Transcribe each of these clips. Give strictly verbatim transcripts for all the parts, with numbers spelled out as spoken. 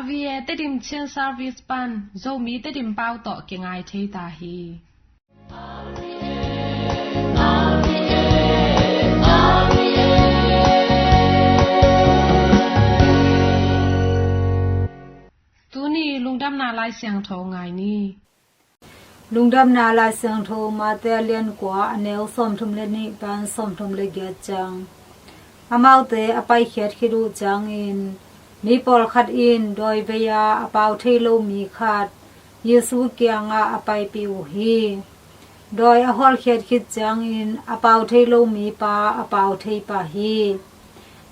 R V A Tedim Chin Service pan Zomi Tedim pau tawh kingai thei ta hi. Tuni lungdamna Lai Siangtho ngai ni. Lungdamna Lai Siangtho Mate a lian kua, a neu sawmthum le nih pan sawmthum le giat ciang. Amaute a paikhiat khit uh ciangin mi pawlkhat in dawi vei-a a pau thei lo mi khat Jesu kiangah a paipih uh hi. Dawi a hawlkhiat khit ciangin a pau thei lo mipa a pau thei pah hi.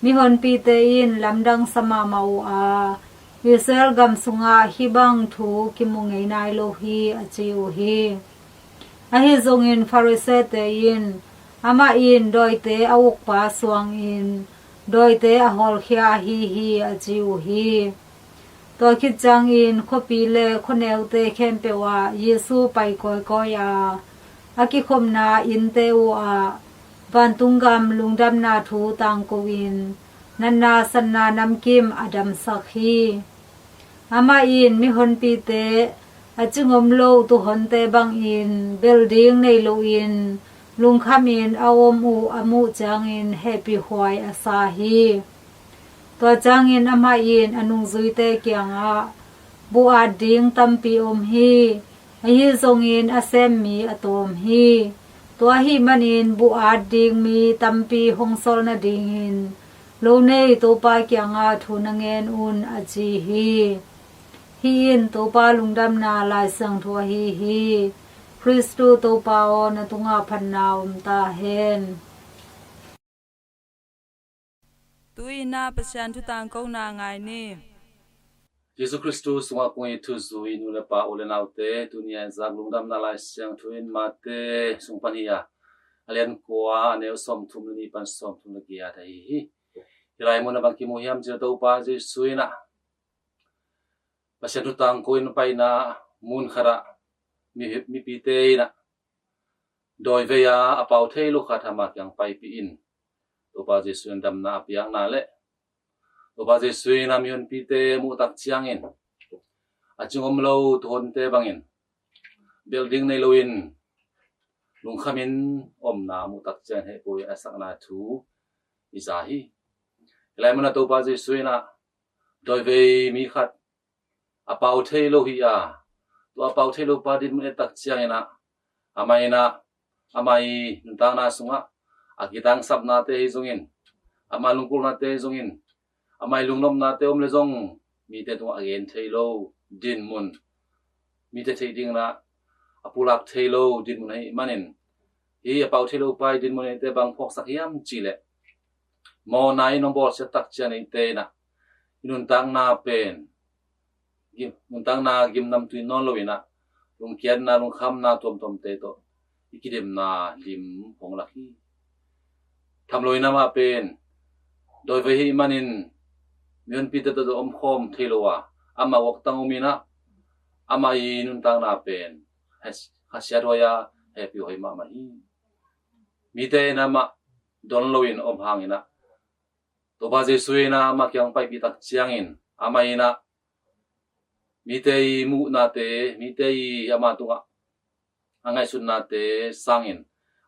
Mihonpite in lamdang sa mahmah uh a, Israel gam sungah hih bang thu kimu ngei nai lo hi, a ci uh hi. Ahi zongin Farisee-te in, "Amah in dawite a ukpa suangin dawite a hawlkhia ahi hi," a ci uh hi. Tua khit ciangin khuapi le khuaneute khempeuh ah Jesu pai kawikawi a, a kikhopna innte uhah vantung gam lungdamna thu tangko in natna satna namkim a damsak hi. Amah in mihonpite a cing om lo tuuhonte bangin belh ding nei loin lungkhamin a om uh a muh ciangin hehpihhuai a sa hi. Tua ciangin amah in a nungzuite kiangah, "Buh at ding tampi om hi, ahi zongin a sem mi a tawm hi. Tua ahih manin buh at ding mi tampi hong sawl nadingin lo nei Topa kiangah thu na ngen un," a ci hi. Hih in Topa lungdamna Lai Siangtho ahi hi. Khristu Topa aw, na tungah phatna om ta hen. Tu-in ah Pasian thu tangkona ngai ni. Jesu Khristu sungah kong it thuzui nu le pa, u le naute, tuni a i zak lungdamna Lai Siangtho in Mate sung pan hi a, a lian kua, a neu sawmthum le nih pan sawmthum le giat ahi hi. Hih lai mun ah bang kimu hiam cih leh Topa Jesu in ah Pasian thu tangko in paina mun khat ah mi, mipite in ah dawi vei-a a pau thei lo khat ama kiang paipih in Topa Jesu in damna a piakna le Topa Jesu in a mihonpite muh tak ciangin a cing om lo tuuhonte bangin belh ding nei loin lungkhamin omna muh tak ciangin hehpihhuai a sakna thu i za hi. Hih lai mun ah Topa Jesu in ah dawi vei mi khat a pau thei lo hi a, tua a pau thei lo pa dinmun et tak ciangin ah, amah in ah, amah i nuntakna sungah a kitangsapnate hi zongin, amah lungkulhnate hi zongin, amah i lungnopnate om le zong mite tungah a gen thei lo dinmun, mite theih dingin ah a pulak thei lo dinmun ahih manin, hih a pau thei lo pa i dinmun eite bang phawksak hiam cih leh, mawhna in hong bawlsiat tak ciang eite in ah i nuntakna pen gim, nuntakna gimnamtui nawn loin ah lungkiatna, lungkhamna tuamtuamte tawh i kidemna lim hong lak hi. Tham loin amah pen dawi vei ahih manin mihonpite tawh omkhawm thei lo a, amah uaktang om in ah amah i nuntakna pen khasiathuai a, hehpihhuai mahmah hi. Mite in amah don loin om hangin ah Topa Jesu in ah amah kiang paipih tak ciangin amah in ah mite i muhnate, mite i amah tungah a ngaihsutnate sangin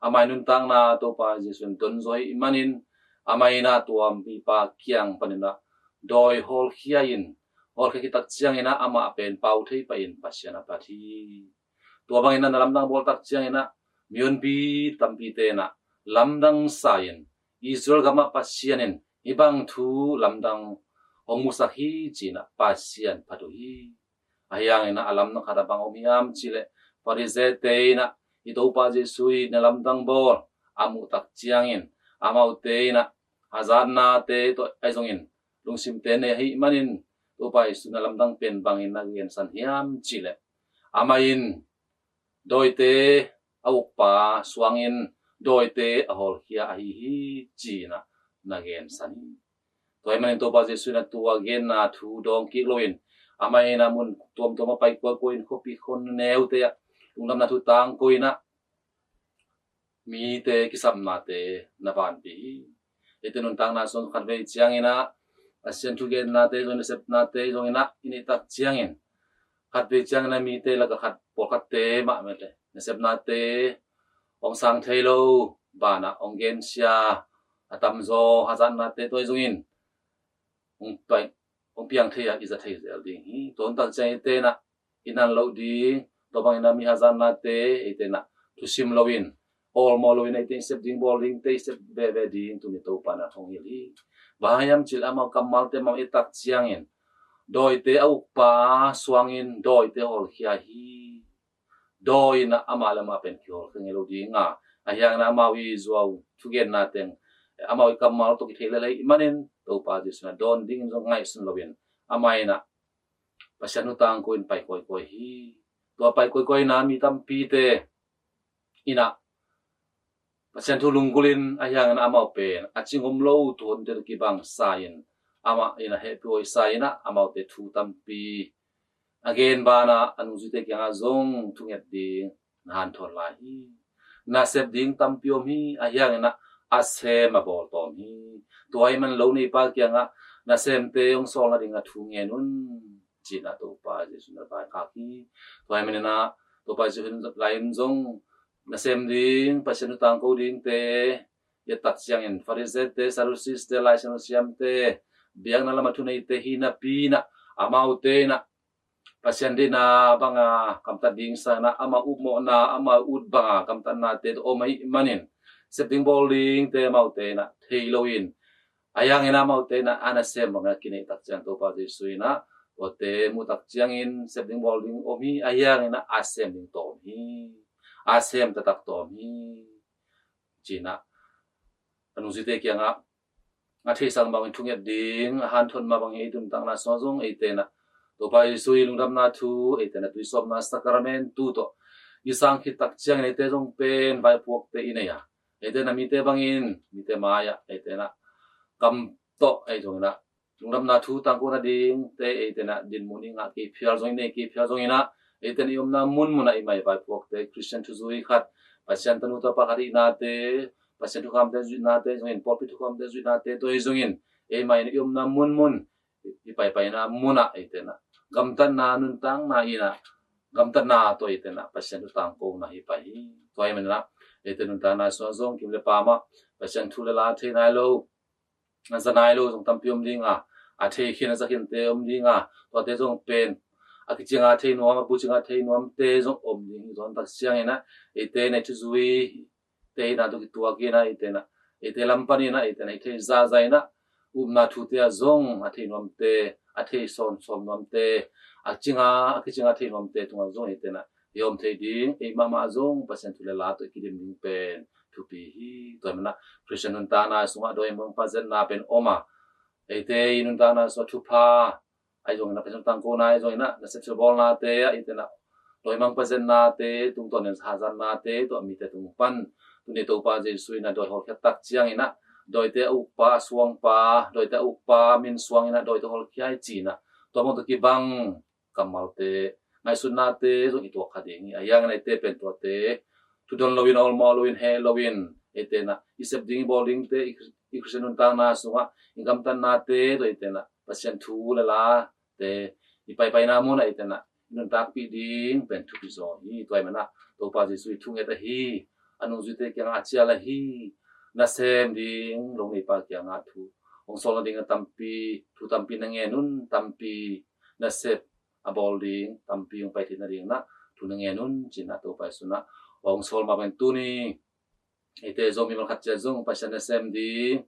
amah i nuntakna Topa Jesu in don zaw ahih manin, amah in ah tua mipa kiang panin ah dawi hawlkhia in, hawlkhia khit tak ciangin ah amah pen pau thei pah in Pasian a phat hi. Tua bangin ah na lamdang bawl tak ciangin ah mihonpi tampite in ah lamdang sa in, Israel gamah Pasian in hih bang thu lamdang hong musak hi ci-in ah Pasian phat uh hi. Ahi hangin ah a lamdang khat ah bang om hiam cih leh, Farisee-te in ah hih Topa Jesu i na lamdang bawl a muh tak ciangin, amaute in ah hazatnate tawh ahi zongin lungsimte nei ahih manin Topa Jesu na lamdang pen bangin na gensan hiam cih leh, amah in dawite a ukpa suangin dawite a hawlkhia ahi hi ci-in ah na gensan hi. Tua ahih manin Topa Jesu in ah tua genna thu dawng kik loin, amah in ah mun tuamtuam ah pai kuakuai in, khuapi khuaneute ah lungdamna thu tangko in ah mite kisapnate na vanpih hi. Eite nuntakna sung khatvei ciangin ah Pasian thugennate zong, nasepnate zong inah i neih tak ciangin khatvei ciangin a mite lakah khat, pawlkhatte mahmah nasepnate hong sang thei lo banah hong gensia a tamzaw hazatnate tua hi zongin hong piang thei a i za thei zel ding hi. Tua hun tak ciang eite inah i nan loh ding, tua bangin a mi hazatnate eite inah thusim loin, awlmawh loin eite i sep ding, bawl dingte i sep veve ding tuni Topa na thong hil hi. Bang hang hiam cih leh amau kammalte amau et tak ciangin dawite a ukpa suangin dawite hawlkhia hi. Dawi inah amah le amah pen kihawlkhia ngei lo ding a, ahi hangin amau i zuau thugenna teng amau i kammal tawh kithei lel ahih manin Topa Jesu inah dawn dingin zong ngaihsun loin amah inah Pasian thu tangko in pai kawikawi hi. Tua pai kawikawina mi tampite inah Pasian thu lunggulhin ahi hangin amau pen a cing om lo thu honte tawh kibang sa-in, amah inah hehpihhuai sa-in ah amaute thu tampi a gen banah a nungzuite kiangah zong thunget ding na hanthawn lai hi. Nasep ding tampi om hi. Ahi hangin ah a sem a bawl tawm hi. Tua ahih manin lo neipa kiangah nasemte hong sawl nading a thu ngen un, ci-in ah Topa Jesu na vaikhak hi. Tua ahih manin ah Topa Jesu lai-in zong nasem ding, Pasian thu tangko dingte i et tak ciangin Farisee-te, Sadducee-te, Laisiangtho siamte, biakna lam a thuneite hi napi inah amaute inah Pasian deihna banga gamtat ding sang inah ama upmawhna, ama ut banga gamtatnate tawh om ahih manin sep ding bawl dingte amaute inah thei loin, ahi hangin amaute inah a nasem bangin a kineih tak ciang Topa Jesu inah tuate muh tak ciangin sep ding bawl ding om hi. Ahi hangin ah a sem ding tawh om hi. A sem taktak tawh om hi, ci-in ah a nungzuite kiangah a theihsa bangin thunget ding a hanthawn mah bangin ei nuntakna sungah zong eite inah Topa Jesu i lungdamna thu, eite inah tuisawpna sakramentu tawh i sang khit tak ciangin eite zong pen vaipuakte i nei a, eite inah mite bangin mite mai-ah eite inah kam tawh ei zong inah lungdamna thu tangko nadingte eite inah dinmun i ngah kei phial zong, i nei kei phial zong inah eite inah i omna munmun ah i mai vaipuakte, Khristian thuzui khat, Pasian tanu tapa khat i hihnate, Pasian thukhamte zuihnate zongin, pawlpi thukhamte zuihnate tawh hi zongin, ei mai inah i omna munmun, i paipaina munah eite inah gamtatna nuntakna inah gamtatna tawh eite inah Pasian thu tangkona hi pah hi. Tua ahih manin ah eite nuntakna sungah zong kim le pam ah Pasian thu le la thei nai lo, a za nai lo zong tampi om ding a, a thei khin a za khinte om ding a, tuate zong pen a kicing a thei nuam, a bucing a thei nuamte zong om ding hi. Tua hun tak ciangin ah eite inah i thuzuite i hihna tawh kituakin ah eite inah eite lam panin ah eite inah i theih zahzah inah upna thute ah zong a thei nuamte, a thei sawmsawm nuamte, a cing a, a kicing a thei nuamte tungah zong eite inah i om thei ding, ei mahmah zong Pasian thu le la tawh i kidim ding pen thupi hi. Tua ahih manin ah Khristian nuntakna sungah dawimangpa zetna pen om a, eite i nuntakna sungah thupha ahi zongin ah, Pasian tangkona ahi zongin ah, nasep sawlbawlnate ah eite inah dawimangpa zetnate tungtawnin hazatnate tawh mite tung pan tuni Topa Jesu inah dawi hawlkhiat tak ciangin ah dawite a ukpa, a suangpa, dawite a ukpa min suangin ah dawite hawlkhia hi ci-in ah tua bang tawh kibang kammalte, ngaihsutnate zong i tuak kha ding hi. Ahi hangin ah eite pen tuate thudon loin, awlmawh loin, heh loin, eite inah i sep ding, i bawl dingte, i, i Khristian nuntakna sungah i gamtatnate tawh eite inah Pasian thu le late i paipaina munah eite inah i nuntakpih ding pen thupi zaw hi. Tua ahih manin ah Topa Jesu i thunget ahi, a nungzuite kiangah a cial ahi, nasem ding lo neipa kiangah thu hong sawl nading a tampi, thu tampi na ngen un, tampi nasep a bawl ding tampi hong pai theih nading inah thu na ngen un, ci-in ah Topa Jesu inah hong sawl mah bangin tuni eite zong mimal khat ciat zong Pasian nasem ding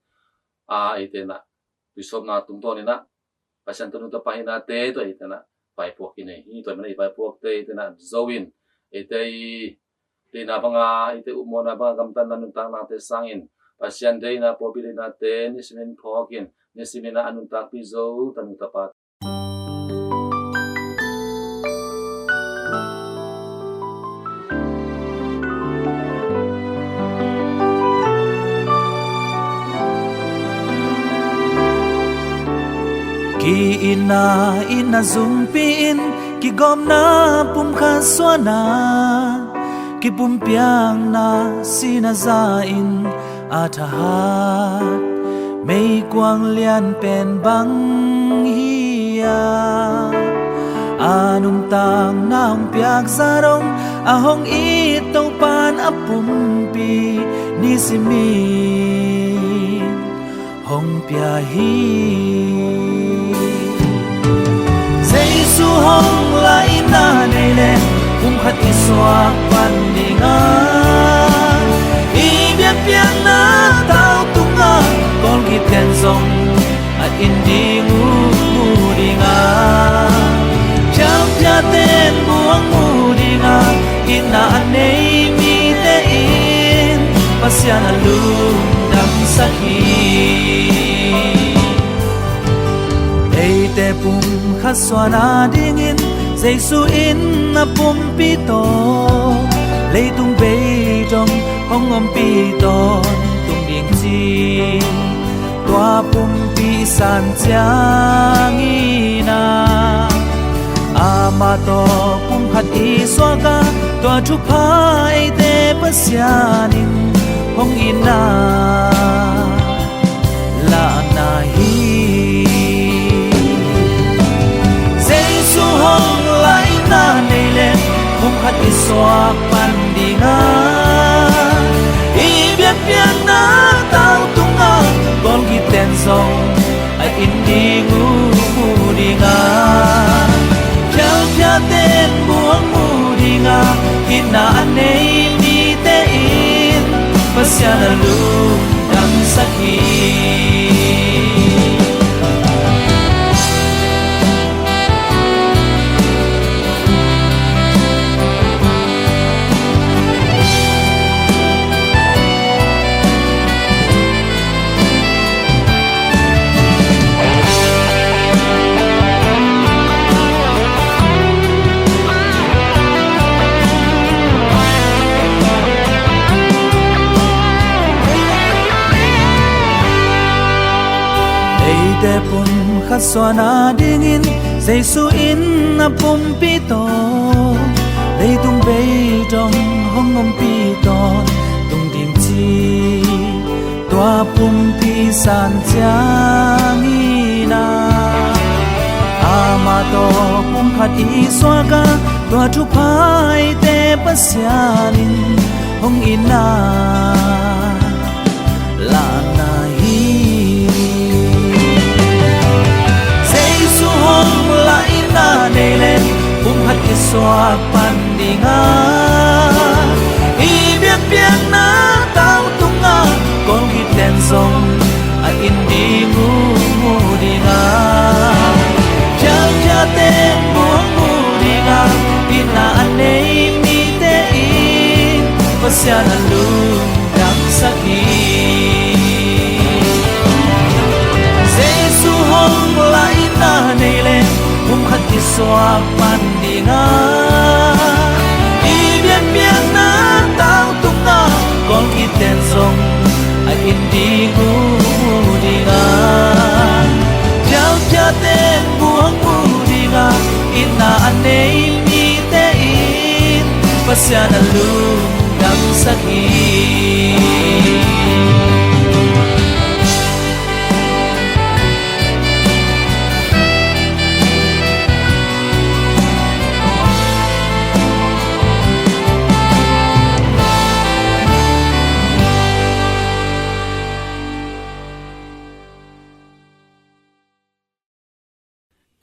a, eite inah tuisawpna tungtawnin ah Pasian tanu tapa hihnate tawh eite inah vaipuak i nei hi. Tua ahih manin ah i vaipuakte eite inah zo in, eite i deihna banga, eite upmawhna banga gamtatna nuntaknate sangin Pasian deihna, pawlpi deihnate nisimin phawkin, nisimin ah a nuntakpih zo tanu tapa Ki-itna in a zumpi in, kigawmna pumkhat suahna, kipumpiakna sihna za in a thahat. Meikuang lianpen bang hi-a, a nuntakna hong piaksa dong, a hong it Topan a pumpi nisimin hong pia hi. Jesu hong laina nei leh, pumkhat i suak pan dinga, i biakpiakna tau tunga, kawlgiten zong a in ding uh mu dinga, phialphiaten buang mu dinga, itna a nei mite in Pasian a lungdamsak hi. Eite pumkhat suahna dingin Jesu in a pumpi tawh, leitung bei dong hong ompih tawntung ding ci, tua pumpi san ciangin ah, amah tawh pumkhat i suak a, tua thupha eite Pasian in hong itna lahna hi. Jesu hong laina nei leh, pumkhat i suak pan dinga, i biakpiakna tau tunga, kawlgiten zong a in ding uh mu dinga, phialphiaten buang mu dinga, itna a nei mite in Pasian a lungdamsak hi. Eite pumkhat suahna dingin Jesu in a pumpi tawh, leitung bei dong hong ompih tawntung ding ci, tua pumpi san ciangin ah, amah tawh pumkhat i suak a, tua thupha eite Pasian in hong itna lahna hi. Jesu hong laina nei leh, pumkhat i suak pan dinga, i biakpiakna tau tunga, kawlgiten zong a in ding uh mu dinga, phialphiaten buang mu dinga, itna a nei mite in Pasian a lungdamsak hi. Jesu hong laina nei leh, pumkhat i suak pan dinga, i biakpiakna tau tunga, kawlgiten zong a in ding uh mu dinga, phialphiaten buang mu dinga, itna a nei mite in Pasian a lungdamsak hi.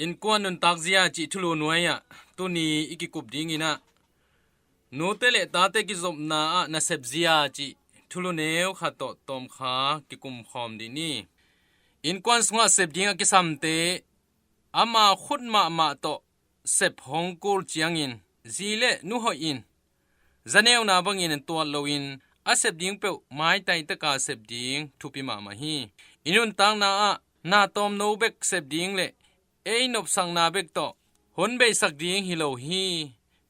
Innkuan nuntak zia cih thulu nuai-ah tuni i kikup dingin ah, nute le tate kizopna ah nasep zia cih thulu neu khat tawh tawmkha kikumkhawm ding ni. Innkuan sungah sep ding a kisamte ama khut mahmah tawh sep hong kul ciangin zi le nu hoih in zaneuna bangin tuat loin a sep ding peuh maitai taka sep ding thupi mahmah hi. I nuntakna ah na tawmno bek sep ding le ei nopsakna bek tawh hon beisak ding hi lo hi.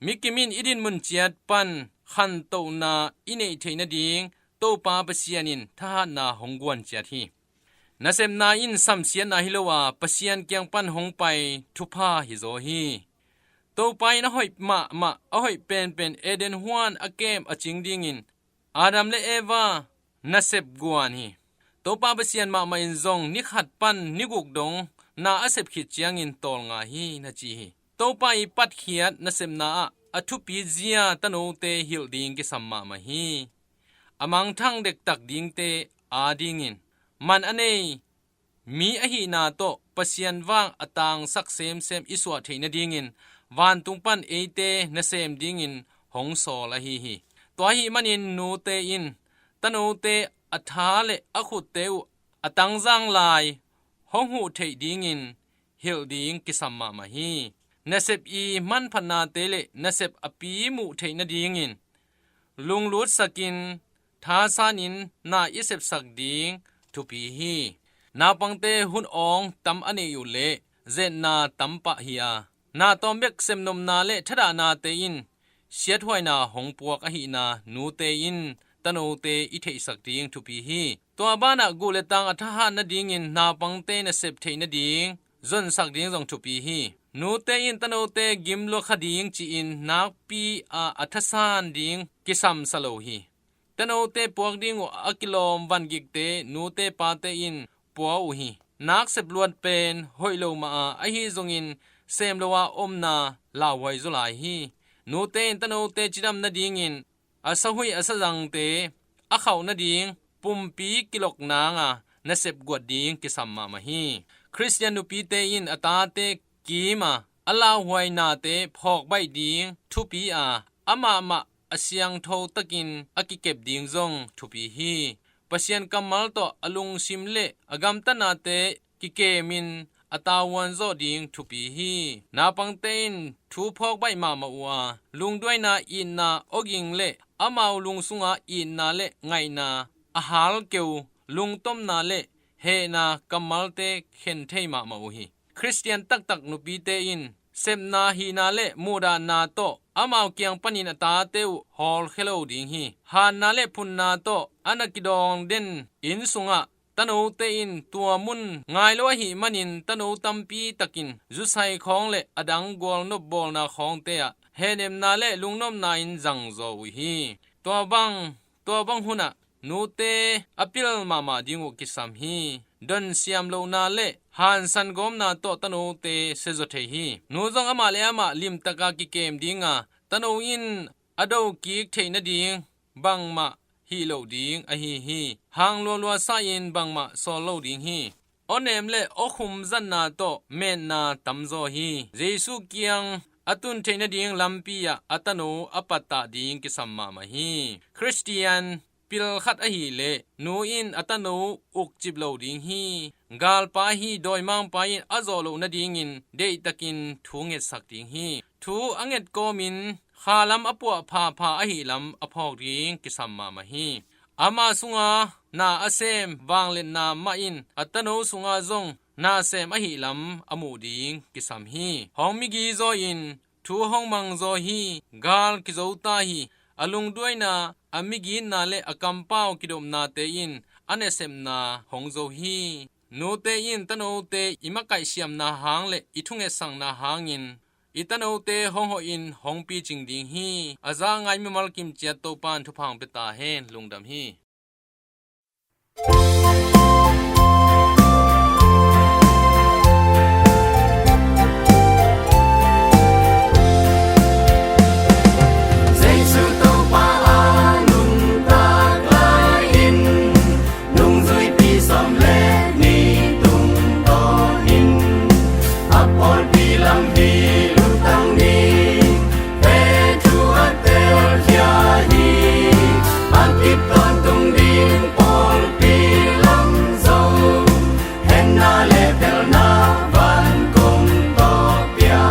Mi kim in i dinmun ciat pan khantohna i neih theih nading Topa Pasian in thahatna hong guan ciat hi. Nasepna in samsiatna hi lo a, Pasian kiang pan hong pai thupha hi zaw hi. Topa in a hoih mahmah, a hoih penpen Eden huan a kem a cing dingin Adam le Eva nasep guan hi. Topa Pasian mahmah in zong ni khat pan ni guk dong na a sep khit ciangin tawlnga hi, na ci hi. Topa i patkhiat nasepna ah a thupi zia tanote hilh ding kisam mahmah hi. A mangthang dektak dingte adingin man a nei mi ahihna tawh Pasian vang a tangsak semsem i suah theih nadingin vantung pan eite nasem dingin hong sawl ahi hi. Tua ahih manin nute in tanote a tha le a khutte uh a tangzang lai hong huh theih dingin hilh ding kisam mahmah hi. Nasep i manphatnate le nasep a pi muh theih nadingin lunglutsakin thasanin na i sepsak ding thupi hi. Naupangte hun awng tam a nei uh leh zetna tam pah hi a, na tawm bek sepnopna le thadahnate in siathuaina hong puak ahihna nute in tanote i theihsak ding thupi hi. Tua banah guh le tang a thahat nadingin naupangte nasep theih nading zonsak ding zong thupi hi. Nute in tanote gim lua kha ding ci-in nakpi a a thasan ding kisamsa lo hi. Tanote puak ding uh a kilawm vangikte nute pate in pua uh hi. Nak sep luat pen hoih lo mah a, ahi zongin sem lo a omna lauhuai zaw lai hi. Nute in tanote cidam nadingin a sahuih a sazangte a khauh nading pumpi kilok nanga nasep guat ding kisam mahmah hi. Khristian nupite in a tate kim a a lauhuai nate phawk baih ding thupi a, amah mah a siangtho takin a kikep ding zong thupi hi. Pasian kammal tawh a lungsim le a gamtatnate kikemin a tavuan zawh ding thupi hi. Naupangte in thu phawk baih mahmah uh a, lungduaina, itna, awging le amau lung sunga itna le ngaihna a halkeu lungtomna le hehna kammalte khen thei mahmah uh hi. Khristian taktak nupite in sepna, hihna le muhdahna tawh amau kiang panin a tate uh hawlkhia lo ding hi. Hanna le phunna tawh a na kidawng den inn sungah tanote in tua mun ngai lo ahih manin tano tampi takin zusai khawng le a dang gualnop bawlna khawngte ah hehnepna le lungnopna in zangzaw uh hi. Tua bang, tua bang hunah nute a pil mahmah ding uh kisam hi. Don siam lohna le hansan gawmna tawh tanote siazaw thei hi. Nu zong amah le amah limtaka kikem dinga tano in a do kik theih nading bangmah hih loh ding ahi hi. Hang lualua sa-in bangmah sawl lo ding hi. Awnem le awkhum zatna tawh metna tamzaw hi. Jesu kiang a tun theih nading lampi ah a tano a pattah ding kisam mahmah hi. Khristian pil khat ahih leh nu in a tano ukcip lo ding hi. Galpa hi, dawimangpa in a zawh loh nadingin deihtakin thu ngetsak ding hi. Thu a nget kawmin khalam a puah phapha ahih lam a phawk ding kisam mahmah hi. Ama sunga na a sem vangliatna mah in a tano sunga zong na sem ahih lam a muh ding kisam hi. Hong migizaw in thu hong mangzaw hi. Gal kizota hi. A lungduaina, a migitna le a kampau kidopnate in a nasepna hong zo hi. Nute in tanote i makaihsiamna hang le i thungetsakna hangin i tanote hong hawhin hong picing ding hi. A za ngai mimal kimciat Topan thupha hong pia ta hen. Lungdam hi. Jesu Topa a nuntak lai-in nungzuipi sawm le nih tungtawnin a pawlpi lam hi lutang ni. Petru a telkhia hi. A kip tawntung ding pawlpi lam zo, henna le telna van kong tawh pia.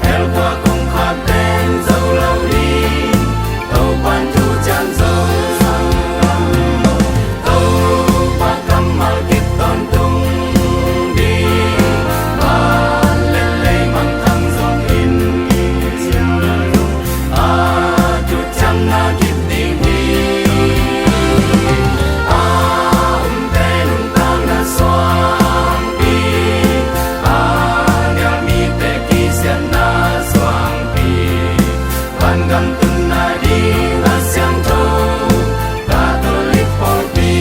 Hell khua kong khak teng zo lo ding, Topan thu ciang zo. Topa kammal kip tawntung ding, van le leimang thang zong in, a thu ciang na kip ding hi. A umte nuntakna suangpi, a nial mite kisiatna suangpi, vangam tunna ding a siangtho Catholic pawlpi.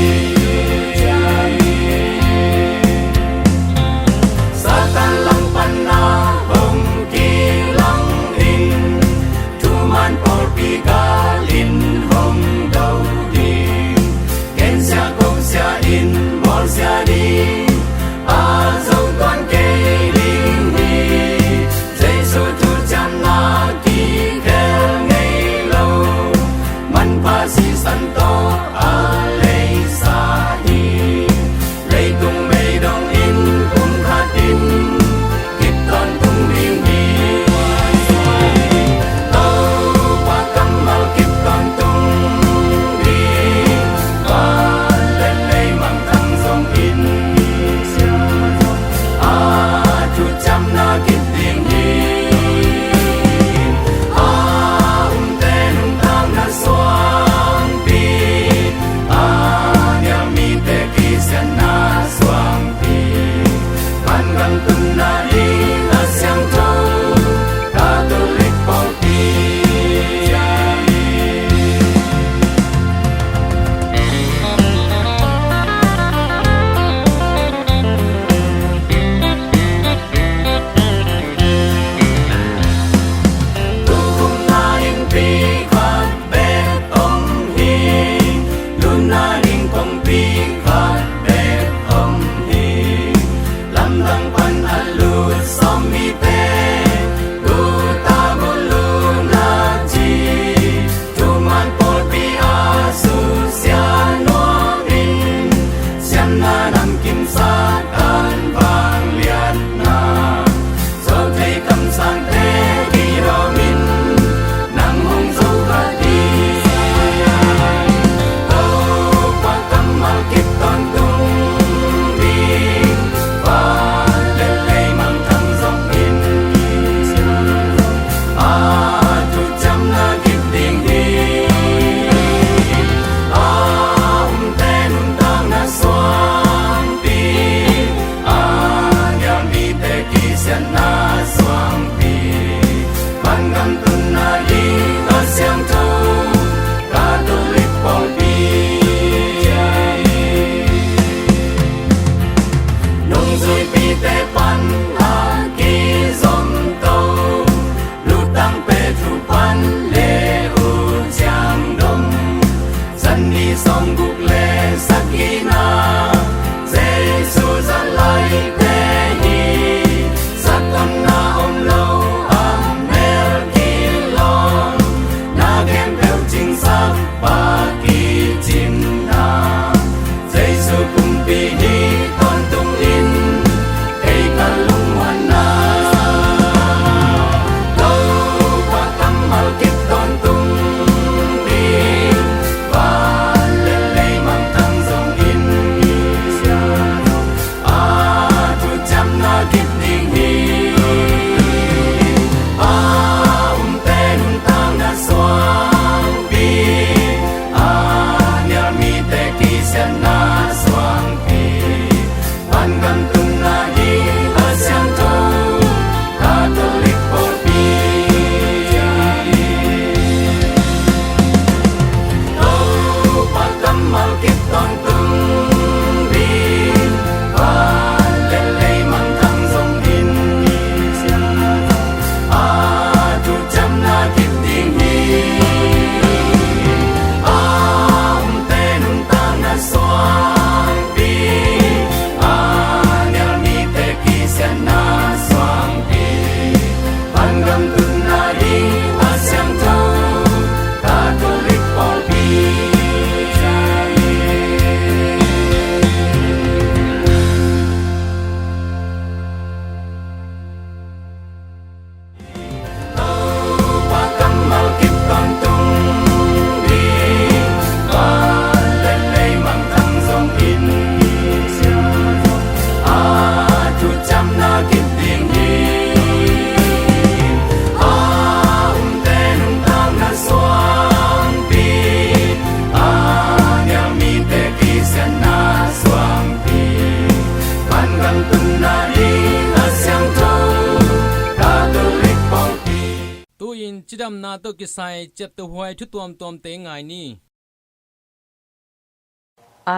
damna tawh kisai ciaptehhuai thu tuamtuamte ngai ni.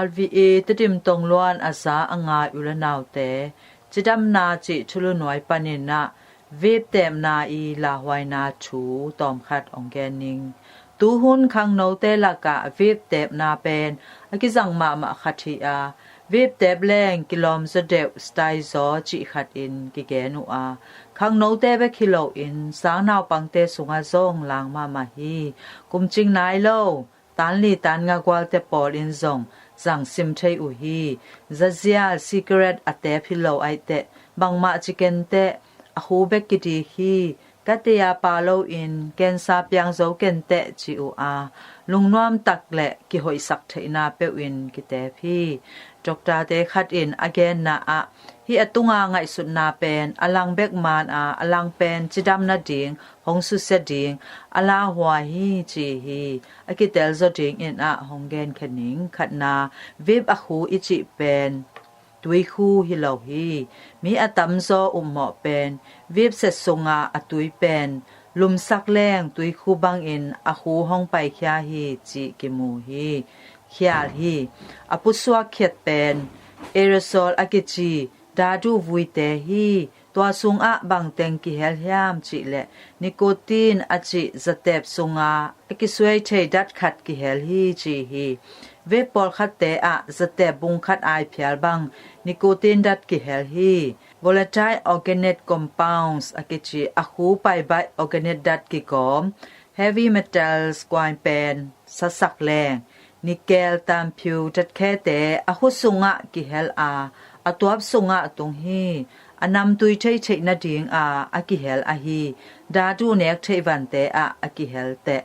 R V A Tedim Tongluan a za a ngai u le naute, cidamna cih thulu nuai panin ah vape teepna i lauhuaina thu tawmkhat hong gen ning. Tuhun khangnote lakah vape teepna pen a kizang mahmah khat hi a, vape teep leng kilawm zaw deuh style zaw cih khat in kigen uh a, khangnote bek hi loin sang naupangte sungah zong lang mahmah hi. Kumcing nai lo, tan li tan nga gualte pawl in zong zang sim thei uh hi. Zazial cigarette a teep hi lo aiteh, bangmah ci kenteh, a khu bek kidik hi. Ka tei a pa loin cancer piang zo kenteh ci uh a, lungnuam tak le kihoihsak theihna peuh in kiteep hi. Doctorte khat in a genna ah, hih a tunga ngaihsutna pen a lang bek man a, a lang pen cidam nading, hong susia ding a lauhuai hi ci hi. A kitel zaw dingin ah hong genkhia ning. Khatna, vape a khu i cih pen tuikhu hi lo hi. Mi a tamzaw upmawh pen vape set sunga a tui pen lumsak leng tuikhu bangin a khu hong paikhia hi cih kimu hi. Khial hi. A pusuak khiat pen aerosol a kici dadu vuite hi. Tua sungah bangteng kihel hiam cihleh, nicotine a cih zateep sunga a kisuai thei dat khat kihel hi ci hi. Vape pawlkhatte ah zateep bung khat ai phial bang nicotine dat kihel hi. Volatile organic compounds a kici a khu paibaih organic dat kigawm, heavy metals kuai pen sasak leng, nickel, tamphiu, tatkhete a khu sungah kihel a, a tuap sungah tung hi. A namtui thei theih nadinga a kihel ahi dadu nek theih vante ah a kihel teh,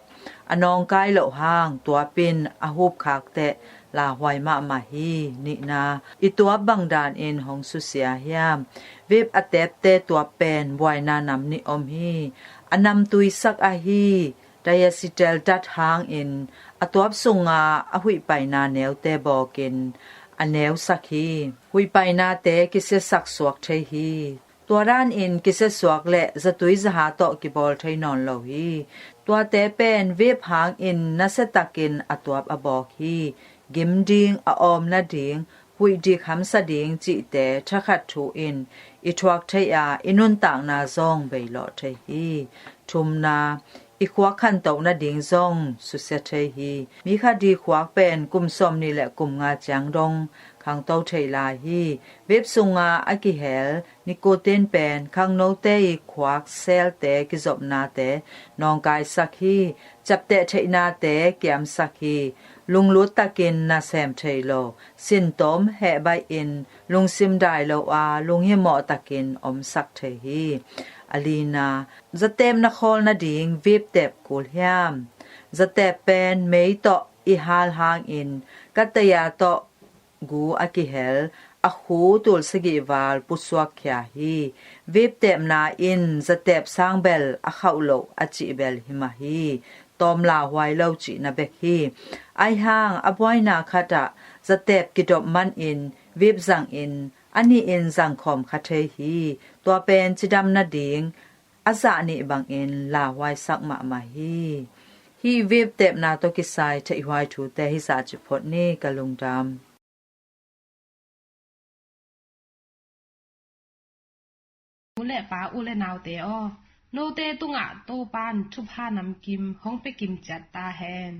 a nawngkai loh hang tuapin a hupkhak teh, lauhuai mahmah hi. Nihna, i tuap bang danin hong susia hiam? Vape a teepte tuap pen buaina nam nih om hi. A namtui sak ahi diacetyl dat hangin a tuap sunga a huihpaina neute bawkin a neusak hi. Huihpainate kisiasak suak thei hi. Tua danin kisiasuak le zatui zaha tawh kibawl thei nawn lo hi. Tuate pen vape hangin nasiatakin a tuap a bawk hi. Gim ding, a awm nading, huih dik hamsa ding cihte thakhat thu in i thuak thei a, i nuntakna zong beilawh thei hi. Thumna, i khuak khantoh nading zong susia thei hi. Mi khat i khuak pen kum sawmnih le kum nga ciang dong khangto thei lai hi. Vape sunga a kihel nicotine pen khangnote i khuak cell-te kizopnate nawngkaisak hi. Ciapteh theihnate kiamsak hi. Lunglut takin nasem thei lo, sintom hehbaihin lungsim dai lo a, lunghimawh takin omsak thei hi. A lina, zateep na khawl nading vape teep kul hiam? Zateep pen mei tawh i hal hangin kataya tawh gu a kihel, a khu tul sagih val pusuak khia hi. Vape teepna in zateep sang bel a khauh loh a cih bel hi mah hi. Tawm lauhuai lo cihna bek hi. Aihang a buaina khatah zateep kidop manin vape zangin a nihin zangkhawm kha thei hi. Tua pen cidam nading a zah nih bangin lauhuaisak mahmah hi. Hih vape teepna tawh kisai theihhuai thute hizah ci phot ni, ka lungdam. U le pa, u le naute aw, note tungah Topa'n thupha namkim hong pia kim ciat ta hen.